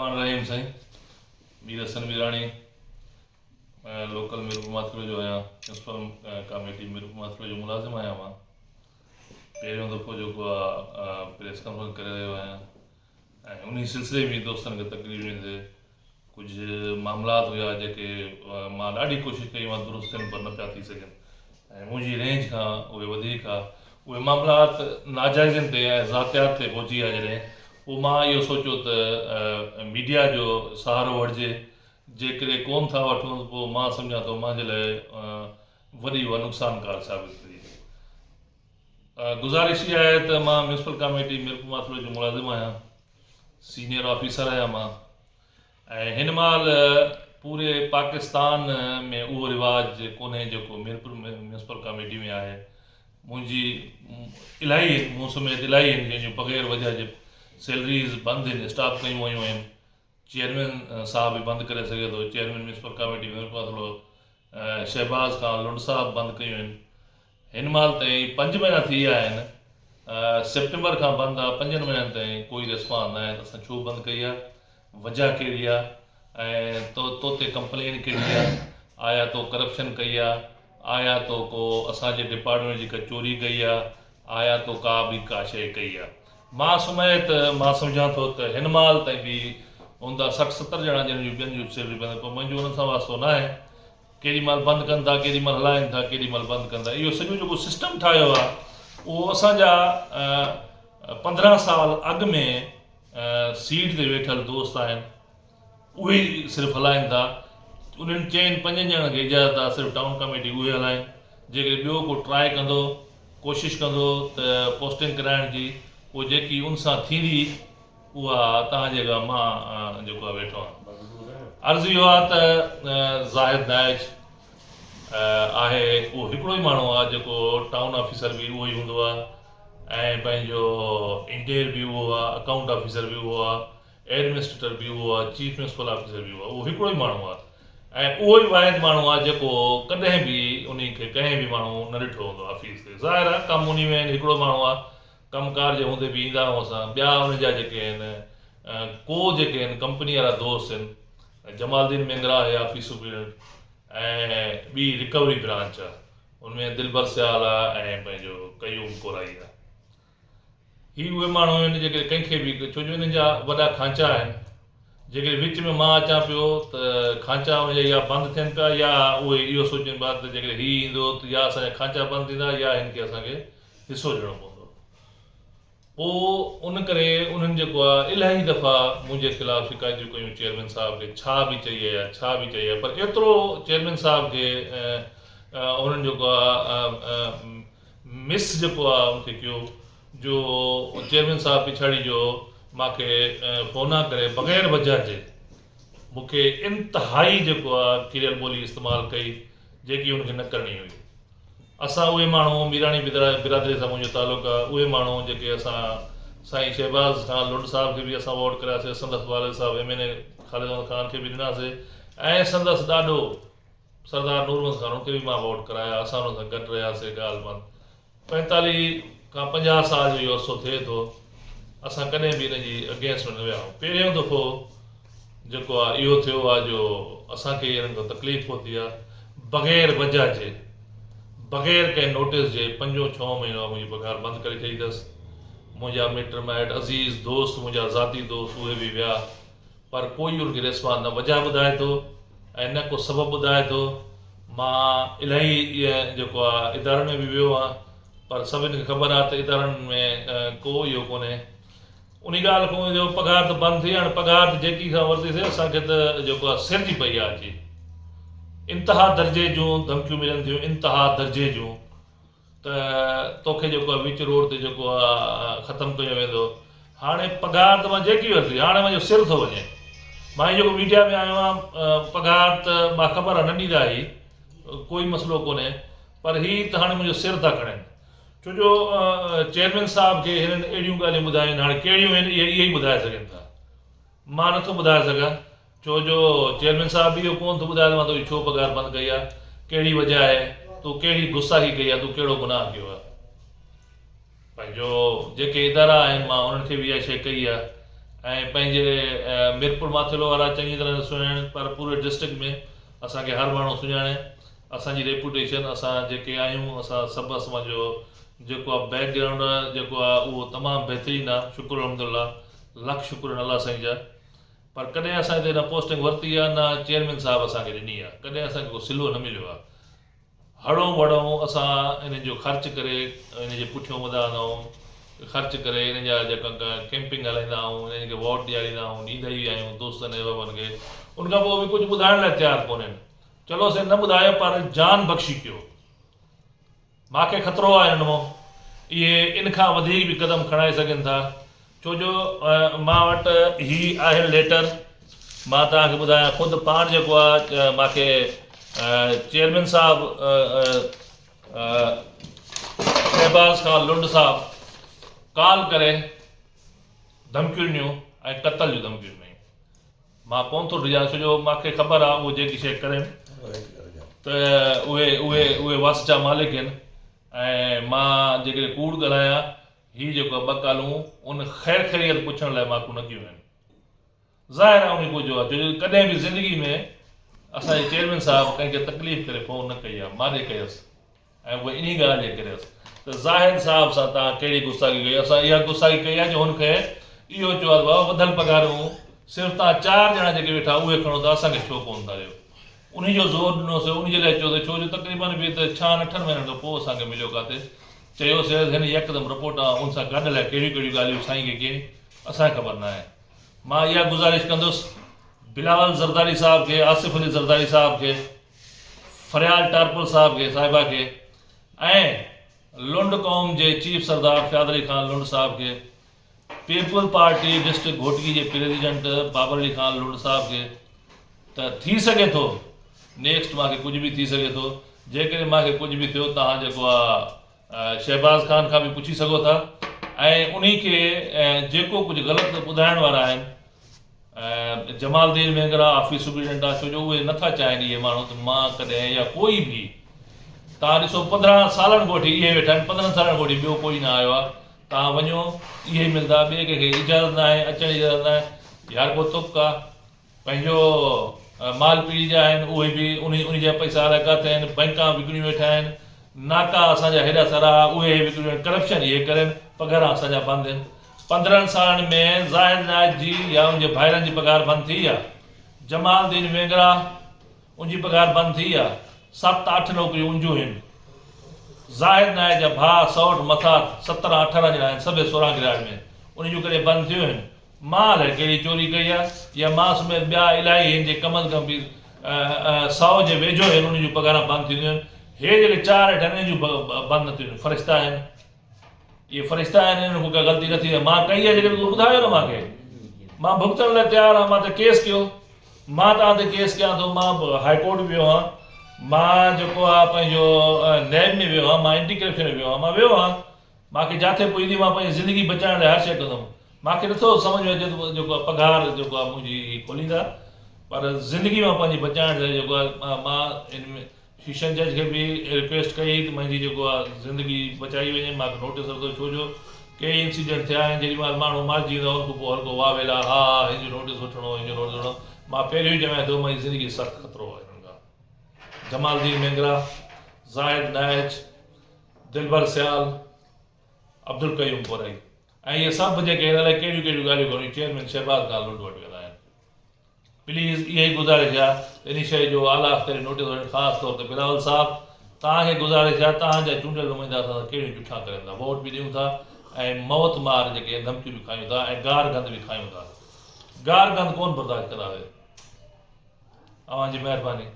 الرحمان الرحيم سائين مير حسن ميراڻي لوڪل ميرپور ماٿري جو آهيان ميونسپل ڪاميٽي ميرپور ماٿري جو ملازم آهيان مان پهريون دفعو جيڪو آ پريس ڪانفرنس ڪري رهيو آهيان ۽ انهي سلسلي ۾ دوستن کي تڪليف ڏيندي ڪجهه معاملات هيا جيڪي مان ڏاڍي ڪوشش ڪئي مان درست ٿين پر نه پيا ٿي سگهن ۽ منهنجي رينج کان اهي وڌيڪ ها اهي معاملات ناجائزين تي ۽ ذاتيات تي پهچي ويا جڏهن پوء مان اهو سوچيو ته ميڊيا جو سهارو وٺجي جيڪڏهن ڪون ٿا وٺون ته پوء مان سمجهان ٿو مانجي لاء وڏي اها نقصانڪار ثابت ٿيندي. گذارش اها آهي ته مان ميونسپل ڪاميٽي ميرپور ماٿرو جو ملازم آهيان سينئر آفيسر آهيان مان ۽ هن مهل پوري پاڪستان ۾ اهو رواج ڪونهي جيڪو ميرپور ميونسپل ڪاميٽي ۾ آهي منهنجي الاهي مون سميت الاهي آهن جنهن جون بغير وجه جي سيلريز بند آهن اسٽاپ ڪيون ويون آهن چيئرمين صاحب به بند ڪري سگهي ٿو، chairman municipal committee Mirpur Mathelo Shahbaz Khan Lund صاحب بند ڪيون آهن، هن مهل تائين پنج مهينا ٿي ويا آهن، سيپٽمبر کان بند آهي، پنجن مهينن تائين ڪوئي ريسپانس ناهي ته اسان ڇو بند ڪئي آهي، وجهه ڪهڙي آهي ۽ تو تو تي ڪمپلين ڪهڙي آهي، آيا تو ڪرپشن ڪئي آهي، آيا تو ڪو اسان جي ڊپارٽمينٽ جي ڪا چوري ڪئي آهي، آيا تو ڪا به ڪا شيء ڪئي آهي. مان سميت مان سمجهان ٿو ته هن مهل تائين به هوندا 60 70 ڄڻا جن جون ٻين جون سيلريون بند پر منهنجو انهن سان واسطو ناهي. ڪيڏي مهل بند ڪن ٿا ڪيڏي مهل هلائين ٿا ڪيڏي مهل بند ڪن ٿا اهو سڄو جيڪو سسٽم ٺاهيو آهي اهو اسان جا 15 سال اڳ ۾ سيٽ تي ويٺل دوست آهن اهي ئي صرف هلائين ٿا. انهن چئن پنجن ڄڻن کي اجازت آهي صرف ٽائون ڪميٽي اهي هلائين. جيڪڏهن ٻيو ڪو ٽرائي ڪندو، ڪوشش ڪندو ته پوسٽنگ ڪرائڻ جي پوء جيڪي ان سان ٿيندي اها توهان جي اڳيان مان جيڪو آهي ويٺو آهيان. عرض اهو آهي ته زاهد نائچ آهي اهو هڪڙو ئي ماڻهو آهي جيڪو ٽائون آفيسر به اهو ئي هوندو آهي ۽ پنهنجو انٽير به اهو آهي اڪائونٽ آفيسر به اهو آهي. ايڊمنسٽريٽر به اهو آهي، چيف ميونسپل آفيسر به اهو آهي، اهو هڪڙو ئي ماڻهو آهي ۽ اهو ئي واحد ماڻهو آهي جيڪو ڪڏهن به انهي کي ڪنهن به ماڻهو نه ڏٺو هوندو آفيس تي. ظاهر آهي ڪم انهي ۾ آهن، هڪڙو ماڻهو آهي، ڪم ڪار جي هوندي به ايندا آهيون اسان، ٻيا انهن جا جيڪي آهن ڪو جيڪي آهن ڪمپني وارا دوست آهن، جمال الدين مينگرا آهي آفيس سپريڊنٽ ۽ ٻي رڪوري برانچ آهي ان ۾ دلبر سيال آهي ۽ پنهنجو قيوم ڪورائي آهي. هي اهي ماڻهو آهن جيڪي ڪنهن کي به ڇو جو انهن جا وڏا کانچا آهن جيڪڏهن وچ ۾ مان اچان پيو ته کانچا ان جا يا بند ٿين پيا يا اهي اهو سوچين پيا ته جيڪڏهن هي ايندو ته يا اسان جا کانچا بند ٿيندا يا هن کي اسان کي حصو ڏيڻو پوندو پوء ان ڪري انهن جيڪو آهي الاهي دفعا منهنجي خلاف شڪايتون ڪيون چيئرمين صاحب کي ڇا به چئي آيا ڇا به چئي آيا پر ايترو چيئرمين صاحب کي انهن جيڪو آهي مس جيڪو آ ان کي ڪيو جو چيئرمين صاحب پڇاڙي جو مان کي فونا ڪري بغير وجه جي مون کي انتهائي جيڪو آ ڪريل ٻولي استعمال ڪئي جيڪي ان کي نه ڪرڻي هئي اسان اهي ماڻهو ميراڻي برادري سان منهنجو تعلق آ اهي ماڻهو جيڪي اسان سائين شهباز خان لنڊ صاحب کي به اسان ووٽ ڪراياسي سندس والد صاحب ايم اين اي خالد احمد خان کي به ڏناسي ۽ سندس ڏاڏو سردار نور محمد خان ان کي به مان ووٽ ڪرايا اسان ان سان گڏ رهياسي ڳالهه بند 45 کان 50 سال جو اهو عرصو ٿئي ٿو اسان ڪڏهن به ان جي اگينسٽ ۾ نه ويا آهيون پهريون دفعو جيڪو آهي اهو ٿيو آهي جو اسان کي انهن کان تڪليف پهتي آهي بغير وجه جي بغير ڪنهن نوٽيس جي پنجون ڇهون مهينو آهي منهنجي پگهار بند ڪري ڇڏي اٿس منهنجا مٽ مائٽ عزيز دوست منهنجا ذاتي دوست اهي به ويا پر ڪوئي ان کي ريسپانس نه وجهه ٻڌائي ٿو ۽ نه ڪو سبب ٻڌائي ٿو. مان الاهي جيڪو آ ادارن ۾ به ويو آهيان پر سڀن کي خبر آ ته ادارن ۾ ڪو اهو ڪونهي. انهي ڳالهه کان جو پگهار ته بند ٿي هاڻي پگهار ته جيڪي کان ورتي سي اسان کي ته جيڪو آ سر جي پئي آ اچي. انتها درجي جون ڌمڪيون ملن ٿيون انتها درجي جون. ته توکي جيڪو آهي وچ روڊ تي جيڪو آهي ختم ڪيو ويندو. هاڻي پگهار ته مان جيڪي ورتي هاڻي منهنجو سر ٿو وڃي. مان هي جيڪو ميڊيا ۾ آيو آهيان پگهار ته مان خبر آهي نه ڏيندا هي ڪوئي مسئلو ڪونهي پر هي ته هاڻي منهنجو سر ٿا کڻن ڇو جو چيئرمين صاحب کي هنن اهڙيون ڳالهيون ٻڌايون آهن هاڻي ڪهڙيون آهن اهي اهي ئي ٻڌائي سگهن ٿا. مان نٿو ٻڌائي سگهان ڇو جو چيئرمين صاحب به اهو ڪونه ٿو ٻڌائي ته مان توکي ڇو پگهار بند ڪئي آهي، ڪهڙي وجه آهي، تو ڪهڙي گستاخي ڪئي آهي، تو ڪهڙو گناهه ڪيو آهي. پنهنجو جيڪي ادارا آهن مان انهن کي به اها شيء ڪئي آهي ۽ پنهنجي ميرپور ماٿيلو وارا چڱي طرح سڃاڻن پر پوري ڊسٽرڪٽ ۾ اسان کي هر ماڻهو سڃاڻي اسان جي ريپوٽيشن اسان جيڪي آهيون اسان سڀ اسان جو جيڪو آ بيڪ گرائونڊ جيڪو آ اهو تمام بهترين آ شڪر الحمدلله لک شڪر آهن الله سائين جا پر ڪڏهن اسان هتي نه پوسٽنگ ورتي آ نه چيئرمين صاحب اسان کي ڏني آ ڪڏهن اسان کي ڪو صلو نه مليو آ هڙون وڙون اسان انهن جو خرچ ڪري انهن جي پٺيون وڌا آهيون خرچ ڪري انهن جا جيڪا ڪيمپنگ هلائيندا آهيون انهن کي ووٽ ڏياريندا آهيون ڏيندا ئي آهيون دوستن احبابن کي ان کان پوء به ڪجهه ٻڌائڻ لاء تيار ڪونهن چلو سي نه ٻڌايو پر جان بخشي ڪيو مان کي خطرو آهي ان مان اهي ان کان وڌيڪ به قدم کڻائي سگهن ٿا ڇو جو مان وٽ هي آهن ليٽر مان توهان کي ٻڌايان خود پاڻ جيڪو آهي مان کي چيئرمين صاحب شهباز خان لنڊ صاحب ڪال ڪري ڌمڪيون ڏنيون ۽ قتل جون ڌمڪيون ڏنيون مان ڪونه ٿو ڊڄان ڇو جو مان کي خبر آهي اهو جيڪي شيء ڪرين ته اهي اهي اهي وس جا مالڪ آهن ۽ مان جيڪڏهن ڪوڙ ڳالهايان هي جيڪو ٻه ڪالون ان خير خيريت پڇڻ لاء مان ڪونه ڪيون آهن ظاهر آهي ان ڪجهه آهي ڇو جو ڪڏهن به زندگي ۾ اسان جي چيئرمين صاحب ڪنهن کي تڪليف ڪري فون نه ڪئي آهي مان ڏي ڪيس ۽ اهي انهي ڳالهه جي ڪري هيس ته زاهد صاحب سان توهان ڪهڙي گستاخي ڪئي؟ اسان اها گستاخي ڪئي آهي جو هن کي اهو چيو آهي ته بابا وڌل پگهارون صرف توهان چار ڄڻا جيڪي ويٺا اهي کڻو ٿا اسان کي ڇو ڪونه ٿا ڏيو؟ انهي جو زور ڏنوسي انهي جي لاء چيو ته ڇو جو تقريبن به ته ڇهن اٺن مهينن کان پوء اسان کي مليو ڪاٿي چيوسي هن يڪدم رپورٽ ان سان گڏ الائي ڪهڙيون ڪهڙيون ڳالهيون سائين کي ڪيائين اسان کي خبر ناهي مان اها گذارش ڪندس بلاول زرداري صاحب کي آصف علي زرداري صاحب کي فريال ٽارپل صاحب کي صاحبه کي ۽ لنڊ قوم جي چيف سردار فياض علي خان لنڊ صاحب کي پيپلز پارٽي ڊسٽرڪٽ گهوٽڪي جي پريزيڊنٽ بابر علي خان لنڊ صاحب کي ته ٿي سگهي ٿو نيڪسٽ مان کي ڪجهه به ٿي سگهي ٿو جيڪڏهن مان کي ڪجهه به ٿيو تهان جيڪو آ شهباز خان کان به پڇي سگهو ٿا ۽ انهي کي جيڪو ڪجهه غلط ٻڌائڻ وارا آهن جمال الدين مينگرا آفيس سپريڊنٽ آ ڇو جو اهي نٿا چاهين اهي ماڻهو ته مان ڪڏهن يا ڪوئي به توهان ڏسو 15 سالن کان وٺي اهي ويٺا آهن 15 سالن کان وٺي ٻيو ڪوئي نه آيو آ توهان وڃو اهي ملندا ٻئي ڪنهن کي اجازت ناهي اچڻ جي اجازت ناهي يار ڪو تڪ آ پنهنجو مال پيڙي جا آهن اهي به انهي انهي جا پئسا الائي ڪاٿي آهن بئنڪان وڪڻيون ويٺا آهن ناڪا اسان جا هيڏا سارا اهي وڪڻيون آهن ڪرپشن اهي ڪرن پگهارا اسان جا بند آهن 15 سالن ۾ زاهد نائچ جي يا ان جي ڀائرن جي پگهار بند ٿي يا جمال الدين وينگرا ان جي پگهار بند ٿي يا ست اٺ نوڪريون ان جون هن زاهد نائچ جا ڀاء سئوٽ مٿار سترهن اٺارهن ڄڻا آهن سڀئي سورهن گراڊ ۾ ان جون ڪڏهن بند ٿيون هن مان الائي ڪهڙي چوري ڪئي آ يا مان سميت ٻيا الائي هن جي ڪم از ڪم به سئو جي ويجهو هن ان جون پگهاران بند ٿينديون آهن هي جيڪي چار هيٺ آهن ان جون بند نه ٿينديون فرشتا آهن اهي فرشتا آهن انهن کان ڪا غلطي نه ٿي آهي مان ڪئي آهي جيڪڏهن تون ٻڌايو نه مان کي مان ڀڳتڻ لاء تيار آهيان مان ته ڪيس ڪيو مان توهان تي ڪيس ڪيان ٿو مان هاء ڪورٽ ويو آهيان مان جيڪو آهي پنهنجو نيب ۾ ويو آهيان مان اينٽي ڪرپشن ۾ ويو آهيان مان ويو آهيان مان کي جاٿي پڄندي مان پنهنجي زندگي بچائڻ لاء هر شيء ڪندم مان کي نٿو سمجهه ۾ اچي ته جيڪو آهي پگهار جيڪو آهي منهنجي کوليندا پر زندگي مان پنهنجي بچائڻ لاء جيڪو آهي مان ان ۾ سيشن جج کي به رڪويسٽ ڪئي ته منهنجي جيڪو آ زندگي بچائي وڃي مان نوٽيس ورتو ڇو جو ڪيئي انسيڊنٽ ٿيا آهن جيڏي مهل ماڻهو مارجي ويندو آهي ان کان پوء هر ڪو واويلا ها ها هن جو نوٽيس وٺڻو هن جو نوٽيس وٺڻو مان پهريون ئي چوان ٿو منهنجي زندگي سخت خطرو آهي هنن کان جمال الدين مينگرا زاهد نائچ دلبر سيال عبدالقيوم ڪورائي ۽ اهي سڀ جيڪي هن الائي ڪهڙيون ڪهڙيون ڳالهيون ڪريون چيئرمين شهباز خان لنڊ وٽ ويندا آهن پليز اها ئي گذارش آ ته انهي شيء جو اعليٰ اختياري نوٽيس وٺن خاص طور تي بلاول صاحب توهان کي گذارش آ توهان جا چونڊيل نمائندا اسان سان ڪهڙيون جٺان ڪرين ٿا ووٽ به ڏيون ٿا ۽ موت مار جيڪي ڌمڪيون به کايون ٿا ۽ گار گند به کايون ٿا گار گند ڪون برداشت ڪنداسي اوهان جي مهرباني.